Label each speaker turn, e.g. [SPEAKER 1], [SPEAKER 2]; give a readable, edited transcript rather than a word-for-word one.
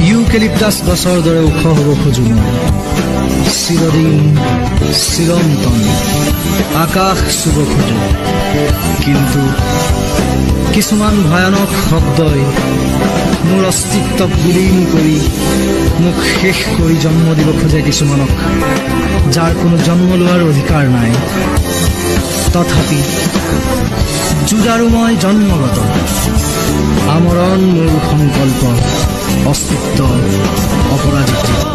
[SPEAKER 1] Eucalyptus গছৰ দৰে ওখ হ'ব খোজো মই, চিৰদিন চিৰন্তন আকাশ চুব খোজো। কিন্তু কিছুমান ভয়ানক শব্দই মোৰ অস্তিত্বক বিলীন কৰি মোক শেষ কৰি জন্ম দিব খোজে কিছুমানক, যাৰ কোনো জন্ম লোৱাৰ অধিকাৰ নাই। তথাপি যুঁজাৰু মই জন্মগত, আমৰণ মোৰ সংকল্প, অস্তিত্ব অপৰাজিত।